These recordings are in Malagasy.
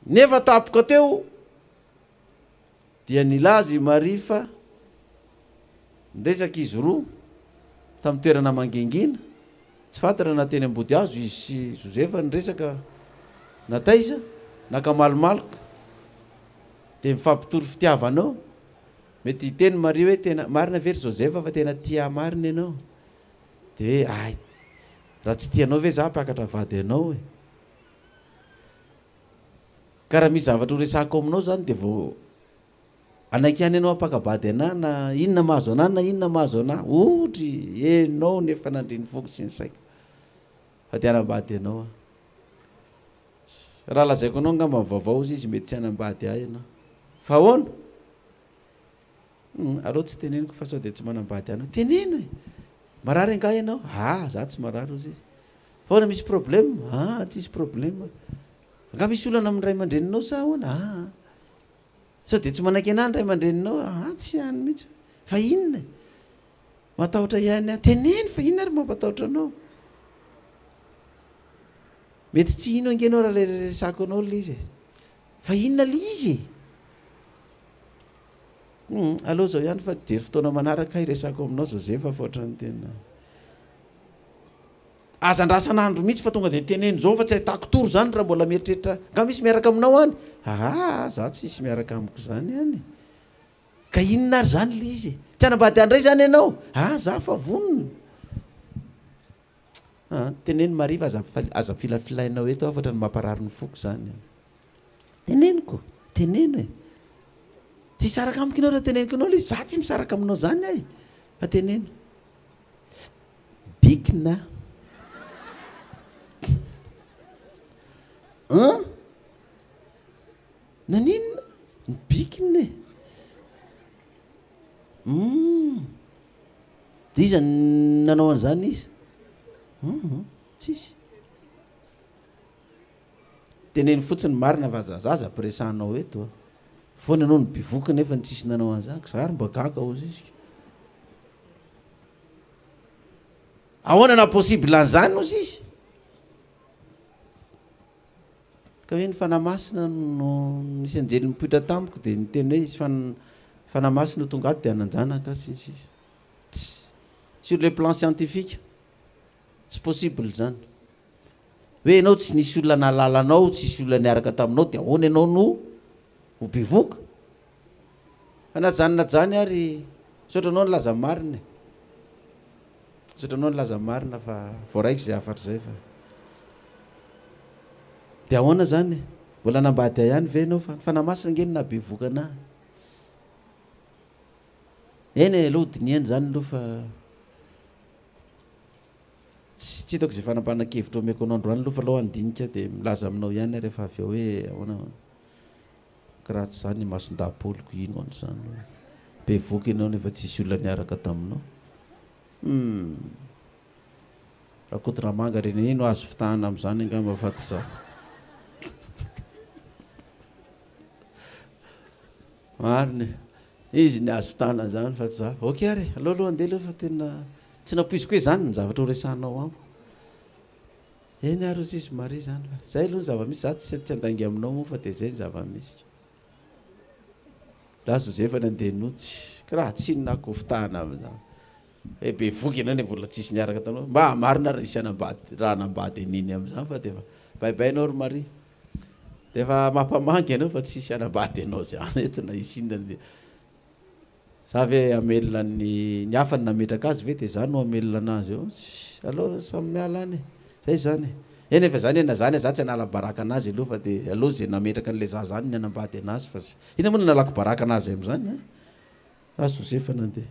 Nefa tampoka teo dia nilaza i Maria fa niresaka izy roa tamin'ny toerana mangingina, tsy fantatra na teny Ambodihazo izy sy Josefa niresaka na taiza, naka malomaloka dia mifampitory fitiavana eo. Mety hiteny Maria hoe tena marina ve ry Josefa fa tena tia ahy marina ianao? Dia hoe ay, raha tsy tia anao ve za hampiakatra vady anao e? Ka raha misy zavatra ho resahako aminao zany dia vao hanaiky ihany ianao hampaka-bady anah na inona mahazo anah na inona mahazo anah. Ohatry enao no efa nandria ny foko sy ny saiko fa te hanambady anao aho. Raha lazaiko anao angamba ny vaovao hozy izy mety tsy hanambady ahy ianao. Fa ahoana? Hum, aleo tsy teneniko fa sao dia tsy manambady ahy anao. Teneno e! Marary angaha ianao? Ah, za tsy marary hozy izy. Fa ahoana misy problème? Ah, tsisy problème. Angaha misy olana amin'ny ray aman-dreninao sa ahoana? Ah, sao dia tsy manaiky anah ny ray aman-dreninao? Ah, tsy any mihitsy. Fa inona e? Matahotra ihany aho. Teneno fa inona ary mampatahotra anao? Mety tsy hino ange ianao raha ilay resako anao ilay izy e. Fa inona ilay izy e? Hum, aleo izao ihany fa jery fotoana manaraka hiresako aminao Joseph fa ohatran'ny tena Aza andrasana andro mihitsy fa tonga dia teneno izao fa tsy ahitako tory izany raha mbola mieritreritra Nga misy miaraka aminao any? Aa, za tsisy miaraka amiko izany any. Ka inona ary izany ilay izy e? Tsy hanambady ahy indray izany ianao? Aa, za fa vonona. Aa, teneno Maria fa aza aza filafilainao eto aho fa ohatran'ny mamparary ny foko izany. Teneniko, teneno e. Tsy hisaraka amiko ianao raha teneniko anao ilay izy, za tsy misaraka aminao izany aho e. Fa teneno. Bikina. An? Naninona? Ny bikina e. Hum. Dia iza no nanao an'izany iza? Hum, tsisy. Teneno fotsiny marina fa aza zaza ampiresahanao eto a. Foana ianao no bevohoka nefa tsisy nanao an'izany, za ary mba gaga hozy izy. Ahoana na possible an'izany hozy izy? Ka hoe ny Fanahy Masina no nisy anjely nipoitra tamiko dia niteny hoe hisy Fanahy Masina ho tonga ato dia hanan-janaka sy ny sisa. Tsy. Sur le plan scientifique, tsy possible izany. Hoe ianao tsy nisy olona nahalala anao, tsisy olona niaraka taminao dia ahoana ianao no ho bevohoka? Fa na zany na zany ary misaotra anao nilaza ny marina e. Misaotra anao nilaza ny marina fa voaraiko izay hafatra izay fa dia ahoana zany e? Mbola hanambady ahy ihany ve ianao fa ny Fanahy Masina ange no nahabevohoka anah. Eny e, aleo hodinihana izany aloha fa Tsy tsy hitako izay fanapahan-kevitra omeko anao androany aloha fa aleo handinika dia milaza aminao ihany aho rehefa avy eo hoe ahoana ka raha tsy izany imason-dapoliko hino an'izany hoe bevohoka ianao nefa tsisy olona niaraka taminao. Humm. Rakotoramanga René no azo fitahana amin'izany angamba fa tsy izaho. Marina e. Izy ny azo fitahana an'izany fa tsy za. Ok ary e, aleo aloha handeha aloha fa tena tsy nampoiziko hoe izany ny zavatra ho resahanao amiko. Eny ary hozy izy Maria izany fa zay aloha ny zava-misy, za tsy tsy handainga aminao moa fa dia zay ny zava-misy. Za Josefa nandeha nody, kiraha tsy inona ako fitahana amin'izany. Hoe bevoky ianao nefa mbola tsisy niaraka taminao. Mba marina raha hisy hanambady, raha hanambady an'iny amin'izany fa dia efa bye bye anao ry Maria. Dia efa mampamangy anao fa tsisy hanambady anao izany eto na hisy inona ny. Za ve hamelona ny ny hafa no nametraka azy ve dia za no hamelona anazy eo? Tss aleo samy miala any e! Zay izany e! Eny efa zany e na zany za tsy hanala baraka anazy aloha fa dia aleo ze nametraka an'ilay zaza any ny hanambady anazy fa inona moa no hanalako baraka anazy amin'izany an! Lasa Josefa nandeha.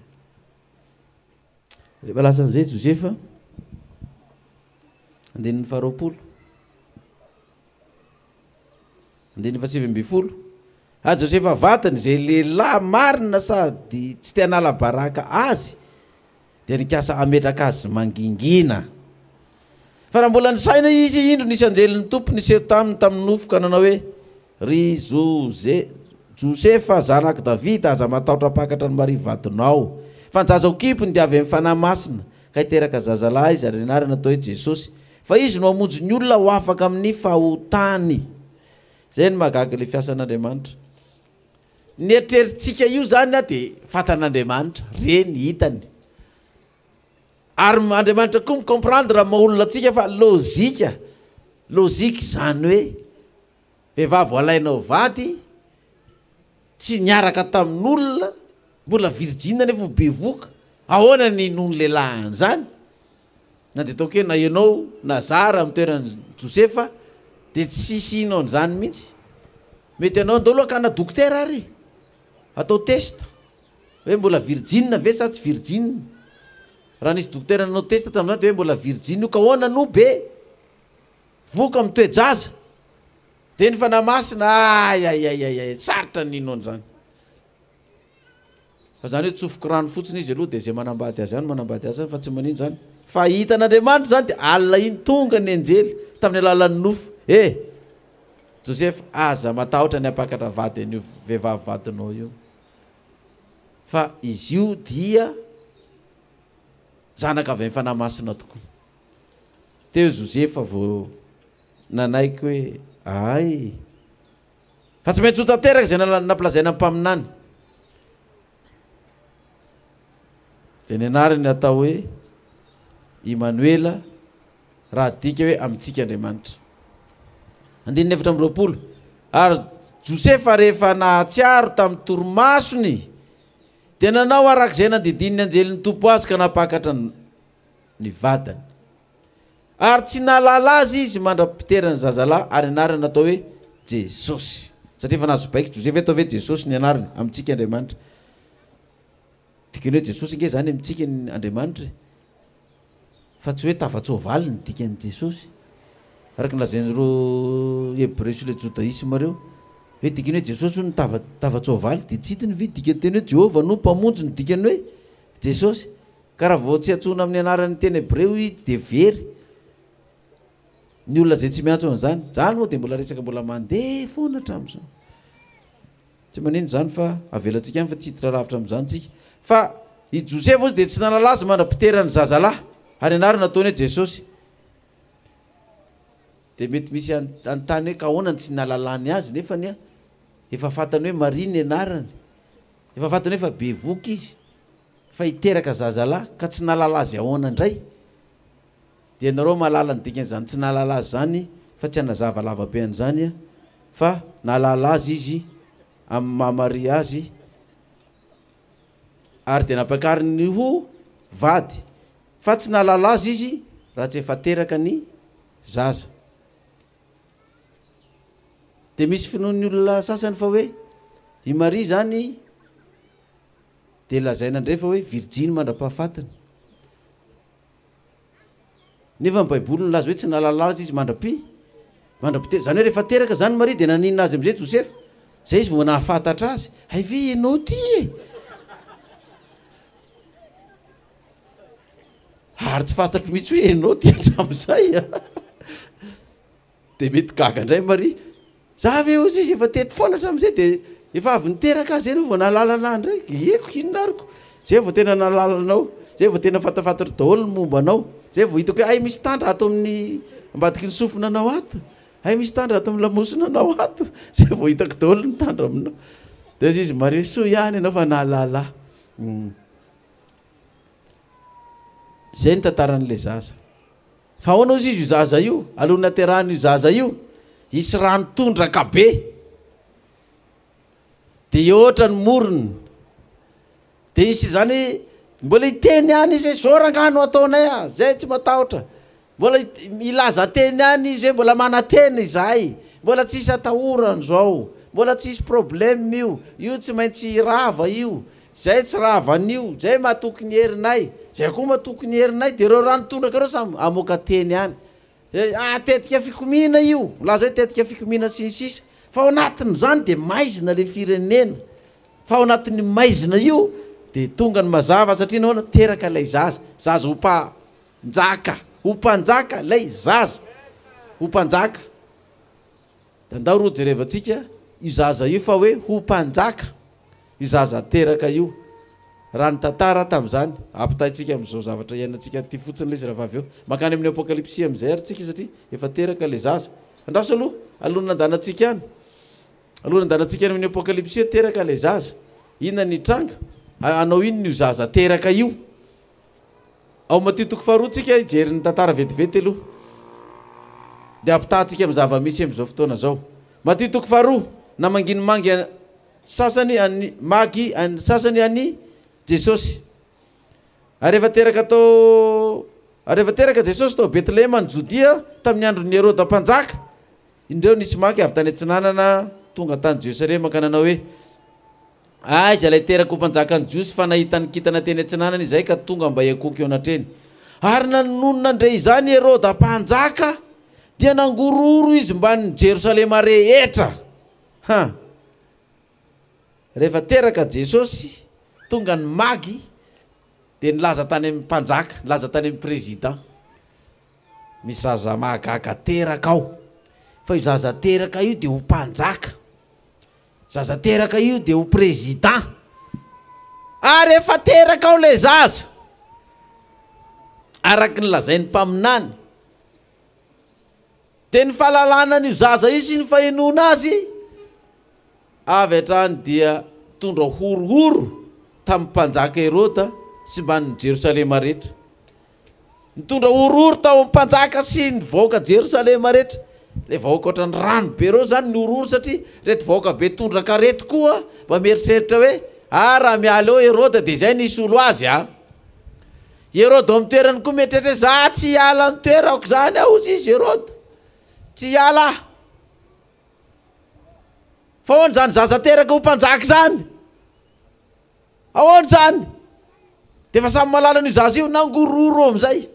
Rehefa lasan'izay Josefa, andininy faharoapolo, andininy fahasivy ambin'ny folo, ary Josefa vadiny izay lehilahy marina sady tsy te hanala baraka azy, dia nikasa hametraka azy mangingina. Fa raha mbola nisaina izy, indro nisy anjelin'ny Tompo niseho taminy tamin'ny nofo ka nanao hoe, Ry Joze, Josefa, zanak'i Davida, aza matahotra hampakatra an'i Maria vadinao. Fa ny zaza ho kibony dia avy amin'ny Fanahy Masina, ka hiteraka zazalahy izy, ary ny anarany hatao hoe Jesosy. Fa izy no hamonjy ny olona ho afaka amin'ny fahotany. Izay no mahagaga ilay fiasan'Andriamanitra. Ny eritreritsika io izany dia fantan'Andriamanitra, reny, hitany. Ary Andriamanitra koa mi-comprendre maha olona antsika fa lozika, logique izany hoe vehivavy ho alainao vady, tsy niaraka tamin'olona, mbola virjine nefa ho bevoka, ahoana ny hinoan'ny lehilahy an'izany? Na dia ataoko hoe na ianao na za raha amin'ny toeran'i Josefa dia tsisy hino an'izany mihitsy. Mety ianao andao aloha hakana dokotera ary e! Atao test hoe mbola virjine ve sa tsy virjine. Raha nisy dokotera nanao test tamin'izany dia hoe mbola virjine io ka ahoana no be voka amin'ny toe-jaza? Dia ny Fanahy Masina, ayayayayay, sarotra ny hino an'izany. Fa izany hoe tsofiko rano fotsiny izy aloha dia izay manambady azy ihany manambady azy fa tsy manino izany. Fa hitan'Andriamanitra izany dia alina iny tonga ny anjely tamin'ny alalan'ny nofy. Eh! Josefa, aza matahotra ny hampakatra vady an'io vehivavy vadinao io. Fa izy io dia zanaka avy amin'ny Fanahy Masina tokoa. Teo Josefa vao nanaiky hoe, Ay! Fa tsy maintsy ho tanteraka izay nampilazaina ny mpaminany. Dia ny anarany atao hoe Imanoela, raha adika hoe amintsika Andriamanitra. Andininy 24. Ary Josefa rehefa nahatsiaro tamin'ny torimasony, dia nanao araka izay nandidian'ny anjelin'ny Tompo azy ka nampakatra ny vadiny. Ary tsy nahalala azy izy mandra-piterany zazalahy, ary anarany natao hoe Jesosy. Satria efa nahazo baiko Josefa hoe ataovy hoe Jesosy ny anarany, amintsika Andriamanitra. Dikany hoe Jesosy ange izany amintsika ny Andriamanitra e. Fa tsy hoe tava-tsoavaly ny dikan'i Jesosy. Araka ny lazain'ireo Hebreo sy ilay Jodaisma ireo. Hoe dikany hoe Jesosy hono tava, tava-tsoavaly. Dia tsy hitiny ve dikan'ny teny hoe Jehovah no Mpamonjy no dikany hoe Jesosy. Ka raha vao tsy antsoina amin'ny anaran'ny teny hebreo izy dia very ny olona izay tsy miantso an'izany. Izany moa dia mbola resaka mbola mandeha foana hatramin'izao. Tsy manino izany fa avelantsika any fa tsy hiditra lavitra amin'izany tsika. Fa i Josefa ozy dia tsy nahalala azy mandra-piterany zazalahy ary anarana nataony hoe Jesosy. Dia mety misy hanontany hoe ka ahoana no tsy nahalalany azy nefany efa fantany hoe Maria ny anarany, efa fantany hoe fa bevohoka izy. Fa hiteraka zazalahy ka tsy nahalala azy ahoana indray? Dia ianareo mahalala ny dikan'izany tsy nahalala azy izany fa tsy hanazava lava be an'izany aho fa nahalala azy izy amin'ny maha Maria azy ary dia nampiakariny ho vady fa tsy nahalala azy izy raha tsy efa teraka ny zaza. Dia misy finoan'ny olona sasany fa hoe i Maria izany Dia lazaina indray fa hoe virjiny mandra-pahafatiny. Nefa ny Baiboly nilaza hoe tsy nahalala azy izy mandra-pi, mandra-piteraka. Izany hoe rehefa teraka izany Maria dia naninona azy amin'izay Josefa? Izay izy vao nahafantatra azy. Hay ve ianao ity e? Ary tsy fantatro mihitsy hoe ianao ity hatramin'izay. Dia mety gaga indray Maria, za ve hozy izy efa teto foana hatramin'izay dia efa avy niteraka ahy zay ianao vao nahalala anah indray? Eko inona ary ko, zay vao tena nahalala anao, zay vao tena fantafantatro daholo ny momba anao, zay vao hitako hoe hay misy tandra ato amin'ny ambadiky ny sofina anao ato, hay misy tandra ato amin'ny lamosina anao ato, zay vao hitako daholo ny tandra aminao. Dia hozy izy Maria, soa ihany ianao fa nahalala ahy. Zay ny tantaran'ilay zaza. Fa ahoana hozy izy io zaza io? Alohan'ny haterahana io zaza io, hisy rano tondraka be. Dia hihoatra ny morony. Dia hisy izany, mbola hiteny ihany izy hoe zao rangahy no ataonay a, zay tsy matahotra. Mbola hilaza teny ihany izy hoe mbola manantena izahay, mbola tsisy atahorana izao, mbola tsisy problème io, io tsy maintsy rava io, Zay tsy rava an'io, zay matoky ny herinay, zay koa matoky ny herinay, dia ireo rano tondraka ireo samy hamoaka teny ihany. Ah, tetika fikomiana io, milaza hoe tetika fikomiana sy ny sisa. Fa ao anatin'izany dia maizina ilay firenena. Fa ao anatin'ny maizina io dia tonga ny mazava satria nahoana? Teraka ilay zaza, zaza ho mpanjaka, ho mpanjaka ilay zaza, ho mpanjaka. Dia andao ro jerevantsika io zaza io fa hoe ho mpanjaka io zaza teraka io. Raha ny tantara tamin'izany, ampitaintsika amin'izao zavatra iainantsika ity fotsiny ilay izy raha avy eo. Mankany amin'ny Apokalypsy amin'izay ary tsika satria efa teraka ilay zaza. Andraso aloha, alohan'ny nandanantsika any. Alohan'ny andalantsika any amin'ny Apokalypsy hoe teraka ilay zaza. Inona ny hitranga? Hanao inona io zaza teraka io? Ao Matio toko faharoa tsika hijery ny tantara vetivety aloha. Dia ampitahantsika amin'ny zava-misy amin'izao fotoana izao. Matio toko faharoa, namangin'ny mangy sasany an'i magy sasany an'i Jesosy. Ary efa teraka tao ary efa teraka Jesosy tao Betlehema any Jodia tamin'ny andron'i Heroda mpanjaka. Indreo nisy magy avy tany atsinanana tonga tany Jerosalema ka nanao hoe, Aiza ilay teraka ho mpanjakan'ny Jiosy fa nahita ny kintana teny atsinanana izahay ka tonga mba hiankohoka eo anatrehany. Ary nony nandre izany Heroda mpanjaka dia nangorohoro izy mbanin'i Jerosalema rehetra. Ha! Rehefa teraka Jesosy, tonga ny magy dia nilaza tany amin'ny mpanjaka, nilaza tany amin'ny président. Misy zaza mahagaga teraka ao. Fa io zaza teraka io dia ho mpanjaka. Zaza teraka io dia ho président. Ary efa teraka ao ilay zaza. Araka ny lazain'ny mpaminany. Dia ny fahalalana an'io zaza io sy ny fahenoana azy avy hatrany dia nitondra horohoro tamin'ny mpanjaka Heroda sy mbanin'i Jerosalema rehetra. Nitondra horohoro tao amin'ny mpanjaka sy ny vahoaka Jerosalema rehetra. Ilay vahoaka ohatran'ny rano be ireo izany nihorohoro satria ireto vahoaka be tondraka ireto koa mba mieritreritra hoe, ah raha miala eo Heroda dia izay no hisolo azy ah. Heroda ao amin'ny toerany koa mieritreritra hoe za tsy hiala amin'ny toerako izany aho hozy izy Heroda. Tsy hiala aho. Fa ahoana izany zaza teraka ho mpanjaka izany? Ahoana izany? Dia efa samy mahalala an'io zaza io, nangororo amin'izay.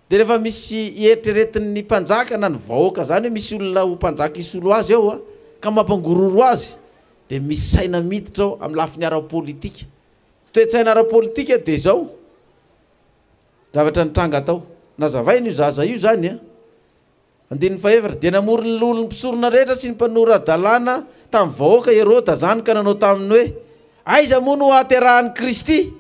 Dia rehefa misy eritreretin'ny mpanjaka na ny vahoaka izany hoe misy olona ho mpanjaka hisolo azy eo ka mampangororo azy, dia misy saina miditra ao amin'ny lafiny ara-politika. Toe-tsaina ara-politika dia izao, zavatra nitranga tao. Nazavaina io zaza io izany an. Andininy fahefatra, Dia namory ny loholon'ny mpisorona rehetra sy ny mpanora-dalàna tamin'ny vahoaka Heroda izany ka nanao taminy hoe, Aiza moa no hahaterahan'i Kristy?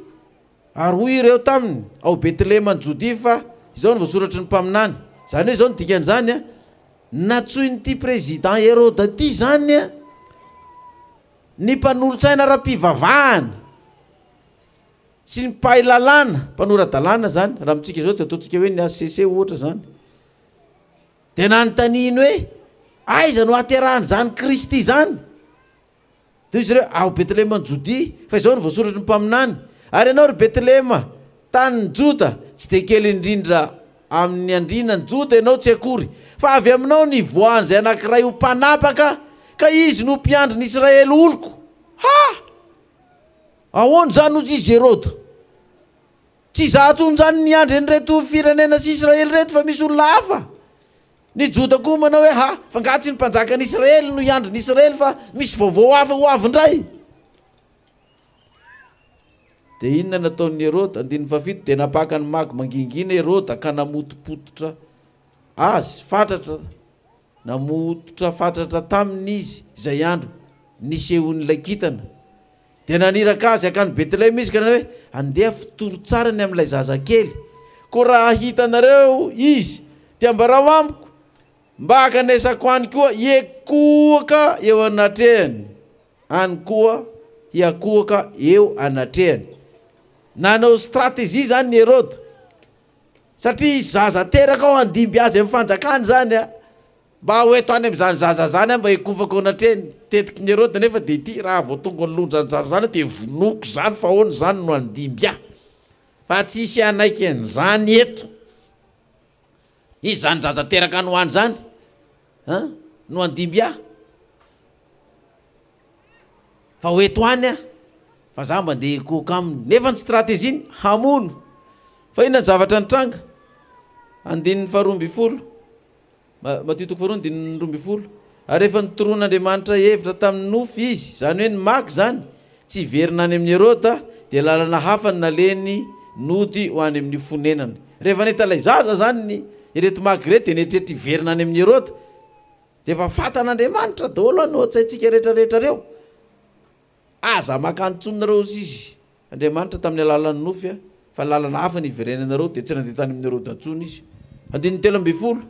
Ary hoy ireo taminy, Ao Betlehema any Jodia, fa izao no voasoratry ny mpaminany. Izany hoe izao no dikan'izany, nantsoin'ity président Heroda ity izany ny mpanolotsaina ara-pivavahana sy ny mpahay lalàna, mpanora-dalàna izany, raha amintsika izao dia ataontsika hoe ny HCC ohatra izany. Dia nanontaniany hoe, Aiza no hahaterahan'izany Kristy izany? Dia hoy izy ireo, Ao Betlehema any Jodia, fa izao no voasoratry ny mpaminany, Ary ianao, ry Betlehema, tanin'i Joda, tsy dia kely indrindra amin'ny andriana ny Joda ianao tsy akory, fa avy aminao no hivoahan'izay anankiray ho mpanapaka, ka izy no ho mpiandry ny Israely oloko. Ha! Ahoana izany, hoy izy Heroda? Tsy izaho intsony izany miandry an'ireto firenena sy Israely ireto fa misy olona hafa. Ny Joda koa manao hoe, Ha, fa angaha tsy ny mpanjakan'i Israely no hiandry ny Israely fa misy vaovao hafa ho avy indray? Dia inona no nataon'i Heroda? Andininy fahafito, Dia nampaka ny magy mangingina Heroda ka namotopototra azy fatratra. Namototra fatratra taminy izy izay andro nisehoan'ilay kintana. Dia naniraka azy hankany Betlehema izy ka nanao hoe, Andeha fotory tsara ny amin'ilay zazakely. Koa raha hitanareo izy, dia ambarao amiko, mba hankanesako any koa hiakohoka eo anatrehany, any koa hiakohoka eo anatrehany. Nanao stratégie izany ny Heroda. Satria hisy zaza teraka ao handimby azy amin'ny fanjakana izany a! Mba ho eto any amin'izany zaza izany aho mba hikofako eo anatrehany. Tetiky ny Heroda anefa dia ity, raha vao tonga ny lonjan'ny zaza izany aho dia vonoiko izany fa ahoana izany no handimby ahy? Fa tsy hisy hanaiky an'izany eto. Iza izany zaza teraka any ho any izany an no handimby ahy? Fa ho eto any aho, fa za mba ndeha hikohoka aminy. Nefa ny stratégie-ny, hamono. Fa inona ny zavatra nitranga? Andininy faharoa ambin'ny folo, Matio toko faharoa andininy 12. Ary rehefa notoroan'Andriamanitra hevitra tamin'ny nofy izy, izany hoe ny magy izany, tsy hiverina any amin'i Heroda, dia lalana hafa no nalehiny nody ho any amin'ny fonenany. Rehefa nahita ilay zaza izany ny ireto magy ireto dia nieritreritra hiverina any amin'i Heroda. Dia efa fantan'Andriamanitra daholo any ao an-tsaintsika rehetra rehetra ireo. Aza maka intsony nareo hozy izy, Andriamanitra tamin'ny alalan'ny nofy a, fa lalana hafa ny hiverenanareo, dia tsy nandeha tany amin'ny Heroda intsony izy. Andininy 13.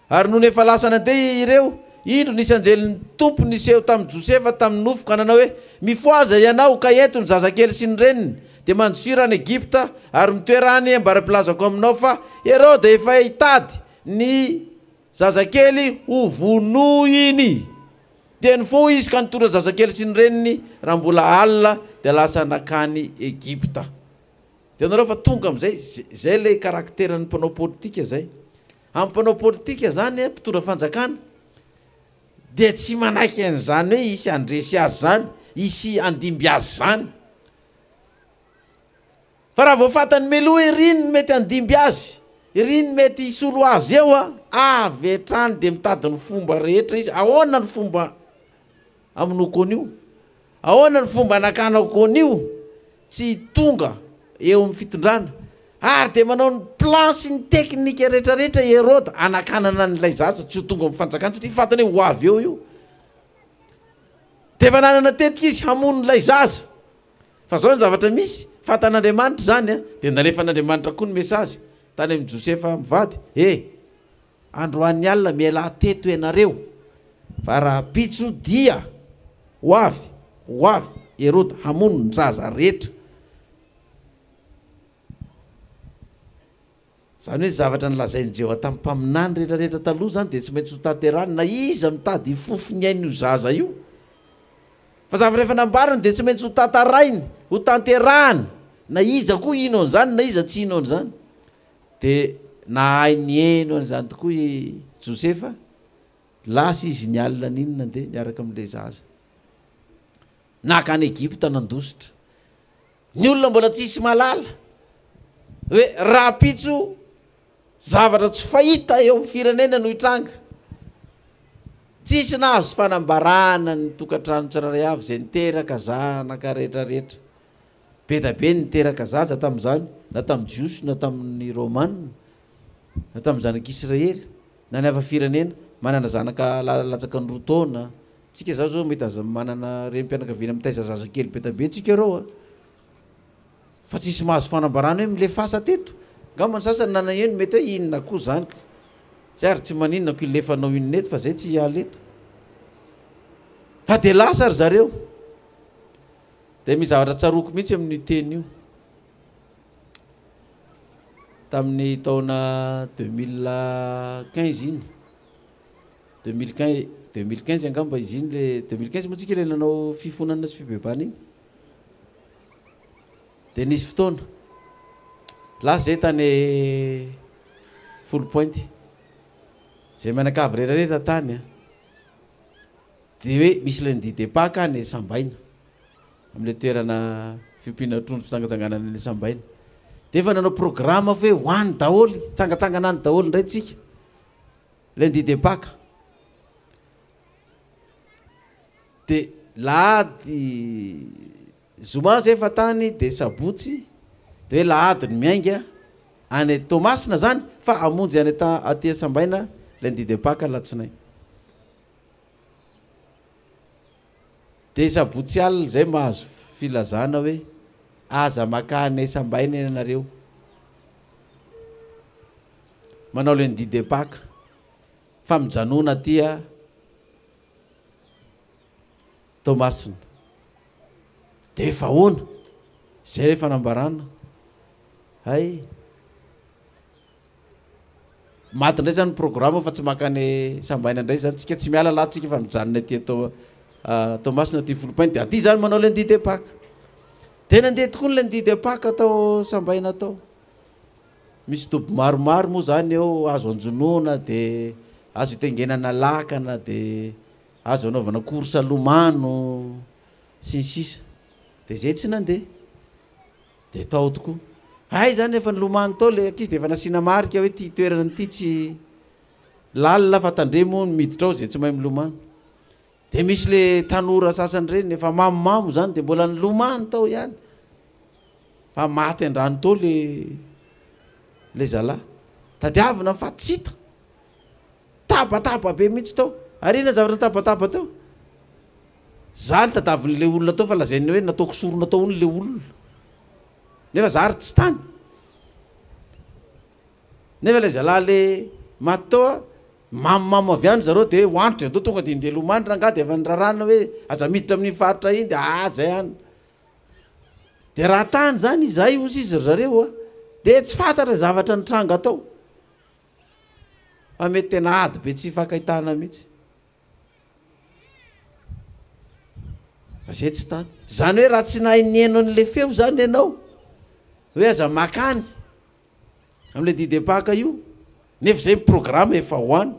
Ary nony efa lasa nandeha ireo, Indro nisy anjelin'ny Tompo niseho tamin'i Josefa tamin'ny nofy ka nanao hoe, Mifohaza ianao, ka ento ny zazakely sy ny reniny, dia mandosira any Egypta, ary mitoera any ambara-pilazako aminao fa Heroda efa hitady ny zazakely hovonoiny. Dia nifoha izy ka nitondra zazakely sy ny reniny raha mbola alina, dia lasa nankany Egypta. Hitanareo fa tonga amin'izay, izay ilay caractère-n'ny mpanao politika izay. Amin'ny mpanao politika izany, mpitondra fanjakana, dia tsy manaiky an'izany hoe hisy handresy azy izany, hisy handimby azy izany. Fa raha vao fantany mialoha hoe iry no mety handimby azy, iry no mety hisolo azy eo, avy hatrany dia mitady ny fomba rehetra izy, ahoana ny fomba hamonoako an'io? Ahoana ny fomba hanakanako an'io tsy tonga eo amin'ny fitondrana? Ary dia manao ny plan sy ny teknika rehetrarehetra i Heroda hanakanana an'ilay zaza tsy ho tonga amin'ny fanjakana satria fantany hoe ho avy eo io. Dia efa nanana tetika izy hamono ilay zaza. Fa izao ny zavatra misy, fantan'Andriamanitra izany an, dia nalefan'Andriamanitra koa ny message tany amin'i Josefa mivady, eh! Androany alina mialà teto ianareo fa rahampitso dia ho avy, ho avy Heroda hamono ny zaza rehetra. Izany hoe ny zavatra nolazain'i Jehovah tamin'ny mpaminany rehetrarehetra taloha izany dia tsy maintsy hotanterahiny na iza mitady hifofo ny ain'io zaza io. Fa zavatra efa nambarany dia tsy maintsy hotantarainy, hotanterahany, na iza koa hino an'izany na iza tsy hino an'izany. Dia nahay niheno an'izany tokoa i Josefa, lasa izy ny alina an'iny nandeha niaraka amin'ilay zaza. Naka any Egypta nandositra. Ny olona mbola tsisy mahalala hoe rahampitso zavatra tsy fahita eo amin'ny firenena no hitranga. Tsisy nahazo fanambarana ny tokantrano tsirairay avy izay niteraka zanaka rehetrarehetra. Be da be ny niteraka zaza tamin'izany, na tamin'ny Jiosy na tamin'ny Romana, na tamin'ny zanak'Israely, na ny hafa firenena, manana zanaka latsaka ny 2 taona. Tsika zao zao mety aza manana renim-pianakaviana mitaiza zazakely be da be tsika ireo a! Fa tsisy mahazo fanambarana hoe milefasa teto. Angamba ny sasany nanaheno mety hoe inona koa zany ko. Zay ary tsy maninona ko ilefanao inona eto fa zay tsy hiala eto. Fa de lasa ry zareo. Dia misy zavatra tsaroako mihitsy amin'io teny io. Tamin'ny taona 2015 iny. 2015, 2015 angamba izy iny le 2015 moa tsika le nanao fifonana sy fibebahana iny. Dia nisy fotoana lasa zay tany Foulpointe. Zay mianakavy rehetrarehetra tany a. Dia hoe misy lundi de Pâques any Sambaina, amin'ilay toerana fiompiana trondro fitsangatsanganana any Sambaina. Dia efa nanao programme fa hoe ho any daholo, hitsangatsangana any daholo indray tsika, lundi de Pâques. Dia lahady, zoma zay efa tany, dia sabotsy, dia hoe lahady no miainga any Toamasina zany, fa hamonjy any aty Sambaina lundi de Pâques alatsinainy. Dia sabotsy alina izay mahazo filazana hoe aza makany Sambaina ianareo. Manao lundi de Pâques fa mijanona aty Toamasina. Dia efa ahoana? Izay ilay fanambarana. Hay. Maty indray zany ny programme fa tsy makany Sambaina indray zany tsika, tsy miala lahy tsika fa mijanona aty Toamasina aty Foulpointe, dia aty zany manao lundi de Pâques. Dia nandeha tokoa ny lundi de Pâques tao Sambaina tao. Misy dobo maromaro moa zany eo azo anjonoana dia azo itengenana lakana dia azo anaovana course lomano sy ny sisa. Dia zay tsy nandeha. Dia tao tokoa. Hay zany efa nilomano tao le ankizy dia efa nasiana marika hoe ity toerana ity tsy lalina fa tandremo ny miditra ao izay tsy mahay milomano. Dia misy le tanora sasany ireny efa mamomamo zany dia mbola nilomano tao ihany. Fa maty an-drano tao le le zalahy. Tadiavina fa tsy hita. Tabataba be mihitsy tao. Ary inona zavatra nitabataba teo? Za ny tadavin'le olona tao fa lazainy hoe nataoko sorona tao hono le olona. Nefa za ary tsy tany. Nefa le zalahy le maty tao a, Mamomamo avy any zareo dia ho andro dia andao tonga dia ndeha lomano rangahy dia efa nirarana hoe aza miditra amin'iny faritra iny dia aa zay any. Dia raha tany izany izahay hozy izy ry zareo a, dia tsy fantatra ny zavatra nitranga tao. Fa mety tena ady be tsy ifankahitana mihitsy. Fa zay tsy tany. Izany hoe raha tsy nahay nihaino an'ilay feo izany ianao, hoe aza makany amin'ilay didem-paka io, nefa izay ny programme efa ho any,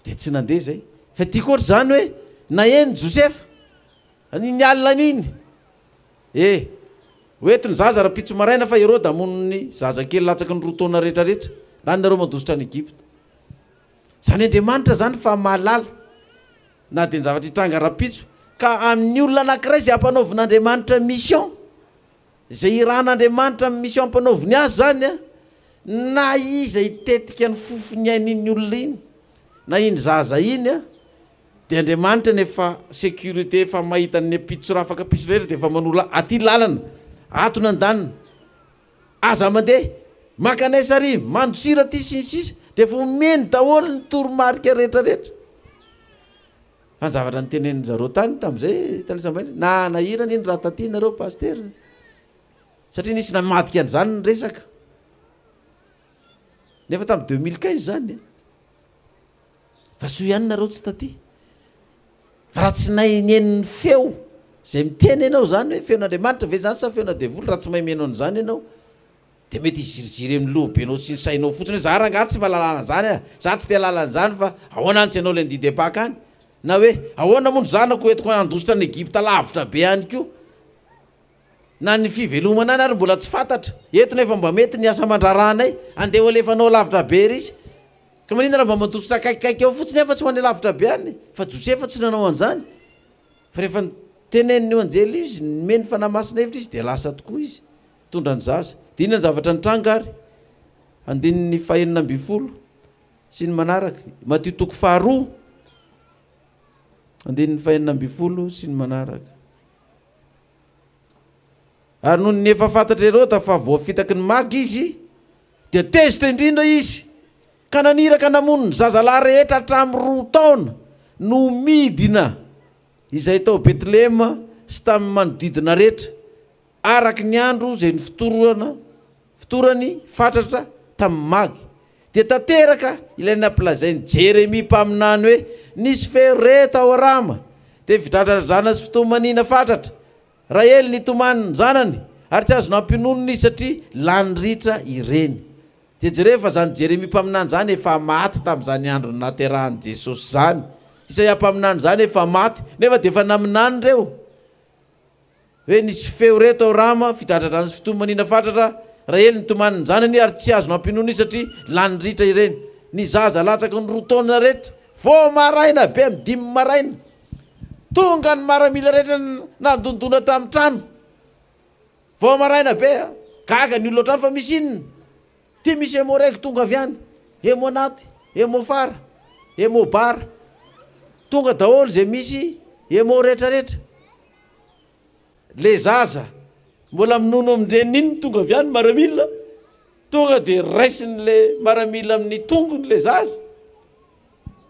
dia tsy nandeha izay. Fa tiako ohatra izany hoe naheno Josefa, an'iny alina iny, e, ho eto ny zaza rahampitso maraina fa Heroda hamono ny zazakely latsaky ny 2 taona rehetrarehetra, lany nareo mandositra any Egypta. Izany Andriamanitra izany fa mahalala na dia ny zavatra hitranga rahampitso, ka amin'ny olona anankiray izay ampanaovin'Andriamanitra mission, izay irahan'Andriamanitra amin'ny mission ampanaoviny azy izany an, na iza hitetika ny fofon'ny ain'iny olona iny, na iny zaza iny an, dia Andriamanitra no efa sécurité efa mahita ny ampitso raha afaka ampitso rehetra dia efa manoro aty lalana, ato ny andaniny. Aza mandeha, mankanesa ary, mandosira aty sy ny sisa dia efa omeny daholo ny toromarika rehetra rehetra. Fa ny zavatra notenenin-dry zareo tany tamin'izay tany Sambaina, nanahirana iny raha taty nareo pasitera. Satria nisy namadika an'izany ny resaka. Nefa tamin'ny 2015 izany. Fa soa ihany nareo tsy taty. Fa raha tsy nahay nihaino ny feo izay miteny ianao izany hoe feon'Andriamanitra ve izany sa feona devoly, raha tsy mahay mihaino an'izany ianao dia mety hiziriziry amin'ny lohabenao sy ny sainao fotsiny hoe za rangahy tsy mahalala an'izany a, za tsy te hahalala an'izany fa ahoana any tsy ianao ilay nididy am-paka any? Na hoe ahoana moa ny zanako entiko handositra any Egypta lavitra be any koa? Na ny fivelomana any ary mbola tsy fantatra. Eto nefa mba mety ny asa aman-draharahanay, andeha ho alefanao lavitra be ery izy. Ka maninona raha mba mandositra akaikikaiky eo fotsiny aho fa tsy ho any lavitra be any? Fa Josefa tsy nanao an'izany. Fa rehefa notenenin'io anjely io izy, nomeny Fanahy Masina hevitra izy, dia lasa tokoa izy, nitondra ny zaza. Dia inona ny zavatra nitranga ary? Andininy fahenina ambin'ny folo sy ny manaraka. Matio toko faharoa, andininy fahenina ambin'ny folo sy ny manaraka. Ary nony efa fantatr'i Heroda fa voafitaky ny Magy izy, dia tezitra indrindra izy, ka naniraka namono ny zazalahy rehetra hatramin'ny 2 taona no midina izay tao Betlehema sy tamin'ny manodidina rehetra, araka ny andro izay nifotorana fotorany fatratra tamin'ny Magy. Dia tanteraka ilay nampilazain'i Jeremia mpaminany hoe, Nisy feo re tao Rama, dia fidradradradrana sy fitomaniana fatratra. Rahely nitomany ny zanany, ary tsy azo nampiononina izy satria lany ritra ireny. Dia jereo fa izany Jeremia mpaminany izany efa maty tamin'izany andro nahaterahan'i Jesosy izany. Isaia mpaminany izany efa maty, nefa dia efa naminany ireo. Hoe nisy feo re tao Rama, fidradradrana sy fitomaniana fatratra, Rahely nitomany ny zanany ary tsy azo nampinono izy satria lany ritra ireny. Ny zaza latsaky ny 2 taona rehetra, vao maraina be amin'ny 5 maraina, tonga ny maramila rehetra nandondona tamin'ny trano. Vao maraina be, gaga ny olona ao an-trano fa misy inona? Ty misy hemoreg tonga avy any, hemo anaty, hemo fara, hemo bara, tonga daholo izay misy hemo rehetra rehetra. Le zaza mbola minono amin-dreniny iny tonga avy any maramila, tonga de raisin'le maramila amin'ny tongony le zaza,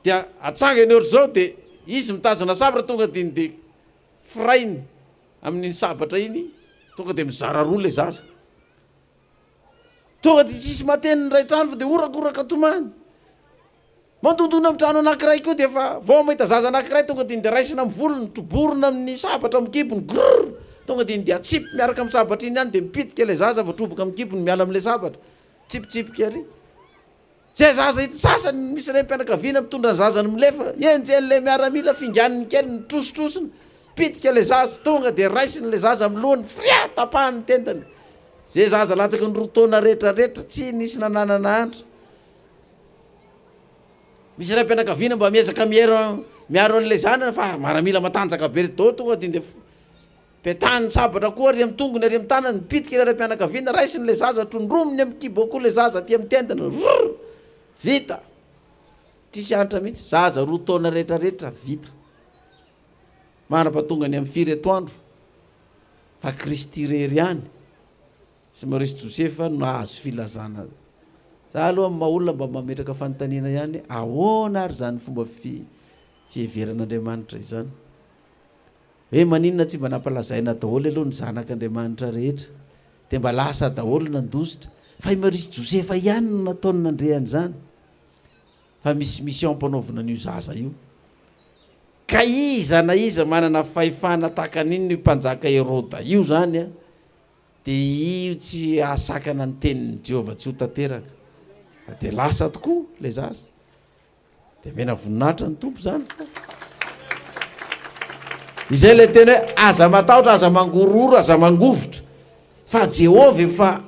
dia atsangany ohatr'izao de izy mitazona sabatra tonga de de firainy amin'iny sabatra iny, tonga de mizara roa le zaza. Tonga dia tsisy mahateny ny iray trano fa dia horakoraka tomany. Mandondona amin'ny trano anankiray koa dia efa vao mahita zaza anankiray tonga dia raisina amin'ny volony, troborina amin'ny sabatra amin'ny kibony, grrr, tonga dia dia atsipy miaraka amin'ny sabatra iny ihany dia mipitika ilay zaza voatroboka amin'ny kibony miala amin'ilay sabatra. Tsipitsipika ery. Zay zaza hita sasany misy renim-pianakaviana mitondra ny zazany milefa, enjehin'ilay miaramila finganiny kely, mitrositrosina, pitika ilay zaza, tonga dia raisiny ilay zaza amin'ny lohany, fria, tapahany ny tendany. Zay zaza latsaky ny 2 taona rehetra rehetra tsy nisy nananana andra. Misy raim-pianakaviana mba miezaka miero miaro an'ilay zanany fa maramila matanjaka be ry daholo tonga dia ndefa petahiny sabatra koa ary amin'ny tongony ary amin'ny tanany, mipitika ilay raim-pianakaviana, raisiny ilay zaza, trondrominy amin'ny kibo koa ilay zaza aty amin'ny tendany, rrr, vita. Tsisy antra mihitsy, zaza 2 taona rehetra rehetra vita. Mandrapatonga ny amin'ny firy atoandro fa Kristy irery ihany sy Maurice Josefa no nahazo filazana. Za aloha amin'ny maha olona mba mametraka fanontaniana ihany hoe ahoana ary izany fomba fiheveran'Andriamanitra izany? Hoe maninona tsy mba nampalazaina daholo aloha ny zanak'Andriamanitra rehetra? Dia mba lasa daholo nandositra. Fa i Maria sy Josefa ihany no nataony nandre an'izany. Fa misy mission ampanaovina an'io zaza io. Ka iza na iza manana fahefana tahaka an'inona io mpanjaka Heroda io izany an, dia io tsy hahasakana ny tenin'i Jehovah tsy ho tanteraka. Fa dia lasa tokoa ilay zaza. Dia omena voninahitra ny Tompo izany fa izay ilay teny hoe aza matahotra, aza mangorohoro, aza mangovitra fa Jehovah efa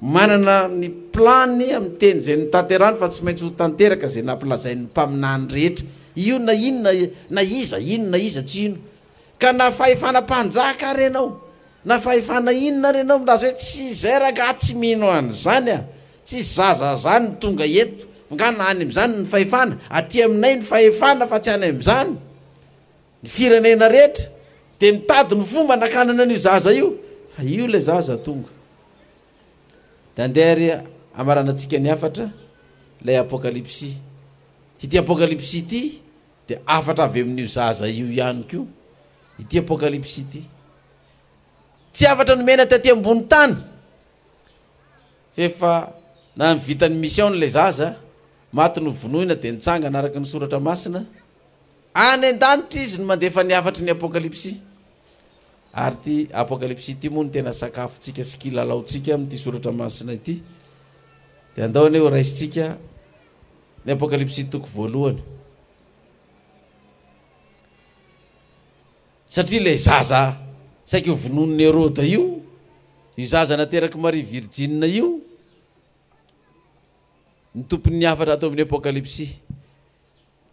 manana ny plan-ny amin'ny teny izay notanterahany fa tsy maintsy ho tanteraka izay nampilazain'ny mpaminany rehetra. Io na inona na iza, inona na iza tsy hino. Ka na fahefana mpanjaka ary ianao, na fahefana inona ary ianao milaza hoe tsy izay rangaha tsy mino an'izany aho, tsisy zaza zany no tonga eto, nga na any amin'izany ny fahefana, aty aminay ny fahefana fa tsy any amin'izany, ny firenena rehetra dia mitady ny fomba nakanana an'io zaza io, fa io ilay zaza tonga. Dia andeha ary hamaranantsika ny hafatra, ilay apokalypsy. Ity apokalypsy ity Dia hafatra avy amin'io zaza io ihany koa ity Apokalypsy ity. Tsy hafatra nomena taty ambony tany, fa efa na ny vita ny mission ilay zaza, maty novonoina dia nitsangana araka ny soratra masina, any an-danitra izy no mandefa ny hafatry ny Apokalypsy. Ary ity Apokalypsy ity moa no tena sakafontsika sy kilalaontsika amin'ity soratra masina ity. Dia andao anie ho raisintsika Ny Apokalypsy toko voalohany. Satria ilay zaza saika ho vonoin'i Heroda io, io zaza naterak'i Maria Virjina io, ny tompon'ny hafatra ato amin'ny Apokalypsy.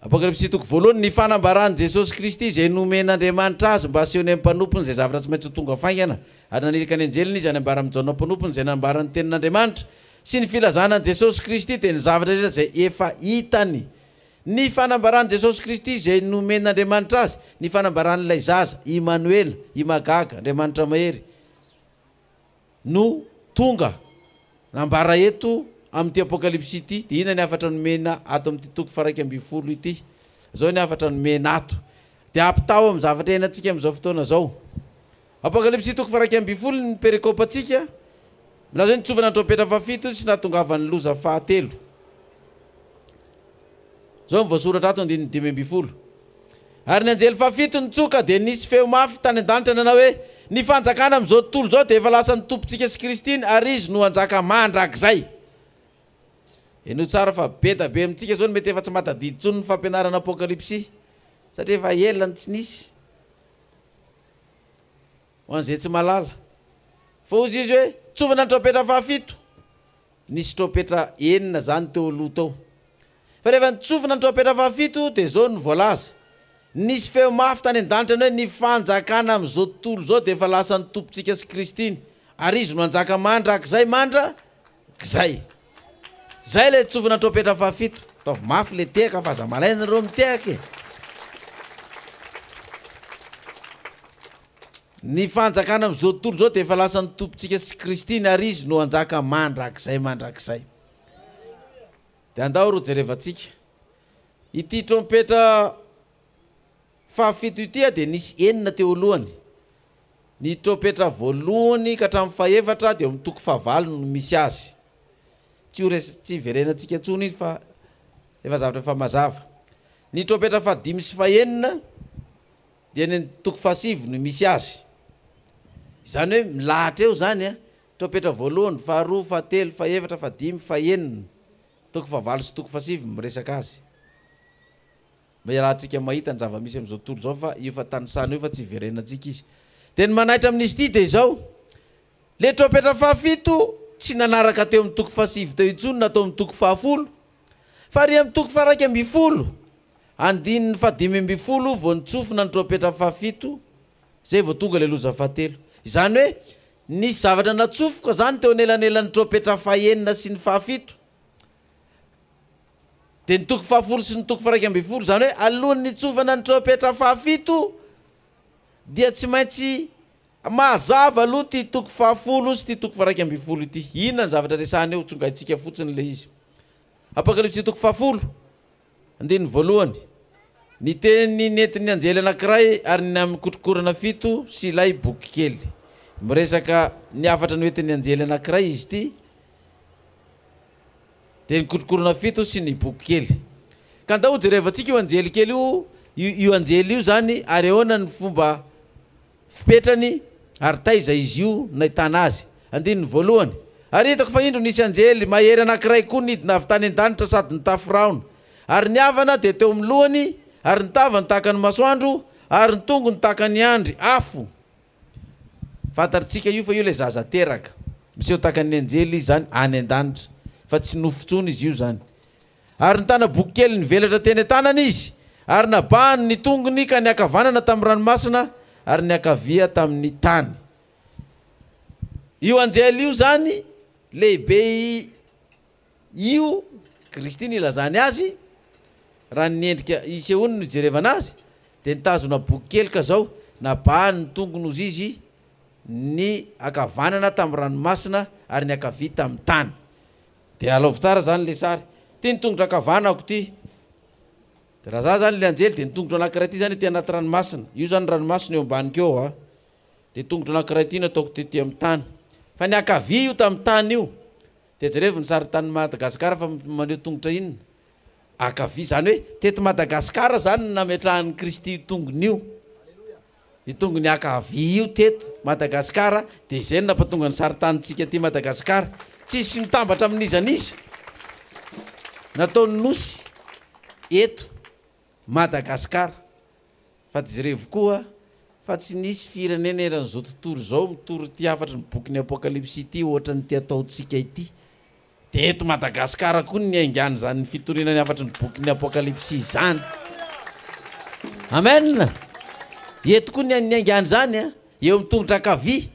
Apokalypsy toko voalohany, ny fanambaran'i Jesosy Kristy izay nomen'Andriamanitra azy mba hasehony amin'ny mpanompony izay zavatra tsy maintsy ho tonga faingana, ary naniraka ny anjeliny izy hanambara amin'i Jaona mpanompony izay nanambara ny tenin'Andriamanitra sy ny filazana an'i Jesosy Kristy dia ny zavatra rehetra izay efa hitany. Ny fanambaran'i Jesosy Kristy izay nomen'Andriamanitra azy, ny fanambaran'ilay zaza, Imanoela, Imagaga, Andriamanitra Mahery. no tonga nambara eto amin'ity Apokalypsy ity. Dia inona ny hafatra nomena ato amin'ity toko faha-11 ity? Izao ny hafatra nomena ato. Dia ampitaho amin'ny zavatra iainantsika amin'izao fotoana izao. Apokalypsy toko faha-11 ny perikopantsika, milaza hoe nitsofana ny trompetra fahafito sy nahatongavan'ny loza fahatelo. Izao no voasoratra ato andininy 15. Ary ny anjely fahafito nitsoka, dia nisy feo mafy tany an-danitra nanao hoe, Ny fanjakana amin'izao tontolo izao dia efa lasan'ny Tompontsika sy Kristiny, ary Izy no hanjaka mandrakizay. Henoy tsara fa be da be amintsika izao no mety efa tsy mahatadidy intsony ny fampianarana Apokalypsy, satria efa ela no tsy nisy. Ho an'izay tsy mahalala. Fa hozy izy hoe, Tsofina ny trompetra fahafito. Nisy trompetra enina izany teo aloha tao. Fa rehefa nitsofina ny trompetra fahafito, dia izao no voalaza, Nisy feo mafy tany an-danitra ny hoe, Ny fanjakana amin'izao tontolo izao dia efa lasan'ny Tompontsika sy Kristiny, ary Izy no hanjaka mandrakizay mandrakizay. Izay ilay tsofina trompetra fahafito. Ataovy mafy ilay tehaka fa aza malaina nareo mitehaka e! Ny fanjakana amin'izao tontolo izao dia efa lasan'ny Tompontsika sy Kristiny ary Izy no hanjaka mandrakizay mandrakizay. Dia andao ro jerevantsika. Ity trompetra fahafito ity dia nisy enina teo alohany. Ny trompetra voalohany ka hatramin'ny fahefatra dia eo amin'ny toko fahavalo no misy azy. Tsy ho res- tsy hiverenantsika intsony iny fa efa zavatra efa mazava. Ny trompetra fahadimy sy fahenina dia ny toko fahasivy no misy azy. Izany hoe milahatra eo izany an, trompetra voalohany, faharoa, fahatelo, fahefatra, fahadimy, fahenina, toko fahavalo sy toko fahasivy miresaka azy. Mba iarahantsika mahita ny zava-misy amin'izao tontolo izao fa io efa tanisana io fa tsy hiverenantsika izy. Dia ny manaitra amin'izy ity dia izao, le trompetra fahafito tsy nanaraka teo amin'ny toko fahasivy teo intsony na tao amin'ny toko fahafolo, fa ary amin'ny toko faha-11 Andininy fahadimy ambin'ny folo, Vao nitsofina ny trompetra fahafito, izay vao tonga ilay loza fahatelo. Izany hoe, nisy zavatra natsofoka izany teo anelanelan'ny trompetra fahenina sy ny fahafito. Dia ny toko fahafolo sy ny toko faha-11. Izany hoe, alohan'ny nitsofana ny trompetra fahafito, dia tsy maintsy mazava aloha ity toko fahafolo sy ity toko faha-11 ity. Inona ny zavatra resahina eo? Tsongaintsika fotsiny ilay izy. Apokalypsy toko fahafolo, andininy voalohany. Ny teny nentin'ny anjely anankiray ary ny amin'ny kotrokorana fito sy ilay bokikely. Miresaka ny hafatra noentin'ny anjely anankiray izy ity, dia ny kotrokorana fito sy ny bokikely. Ka andao hojerevantsika io anjely kely io, io anjely io izany ary ahoana ny fomba fipetrany ary taiza izy io nahitana azy. Andininy voalohany, Ary hitako fa indro nisy anjely mahery anankiray koa nidina avy tany an-danitra sady nitafy rahona, ary ny avana dia teo amin'ny lohany, ary ny tavany tahaka ny masoandro, ary ny tongony tahaka ny andry afo. Fantatrtsika io fa io ilay zaza teraka. Miseho tahaka ny anjely izy izany any an-danitra, fa tsy nofo intsony izy io izany. Ary nitana boky kely nivelatra teny an-tanany izy, ary nabahany ny tongony ka ny ankavanana tamin'ny ranomasina ary ny ankavia tamin'ny tany. Io anjely io izany, lehibe io, Kristy nilazany azy, raha ny endrika isehoany no ijerevana azy, dia nitazona boky kely ka izao, nabahany ny tongony hozy izy, ny ankavanana tamin'ny ranomasina ary ny ankavia tamin'ny tany. Dia alaovy tsara zany le sary. Ty ny tongotra ankavanako ty. De raha za zany le anjely de ny tongotro anakiray ty zany aty anaty ranomasina. Io zany ranomasina eo ambaniko eo a. De tongotro anakiray ty nataoko tety amin'ny tany. Fa ny ankavia io tamin'ny tany io. De jerevo ny sarintanin'i Madagasikara fa maneho tongotra inona? Ankavia. Zany hoe teto Madagasikara zany no nametrahan'i Kristy io tongony io. Io tongony ankavia io teto Madagasikara dia izay no nampatonga ny sarintanintsika aty Madagasikara. Tsisy mitambatra amin'iza n'iza. Nataony nosy eto Madagasikara. Fa jerevo koa fa tsy nisy firenena eran'izao tontolo izao mitory ity hafatry ny bokin'ny Apokalypsy ity ohatran'ity ataontsika ity. Dia eto Madagasikara koa ny niaingan'izany fitoriana ny hafatry ny bokin'ny Apokalypsy izany. Amen! Eto koa ny niaingan'izany, eo amin'ny tongotra ankavia.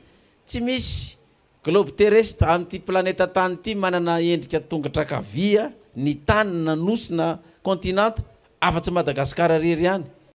Tsy misy globe terrestre amin'ity planeta tany ity manana endrika tongotra ankavia ny tany na nosy na continent afa-tsy Madagasikara irery ihany.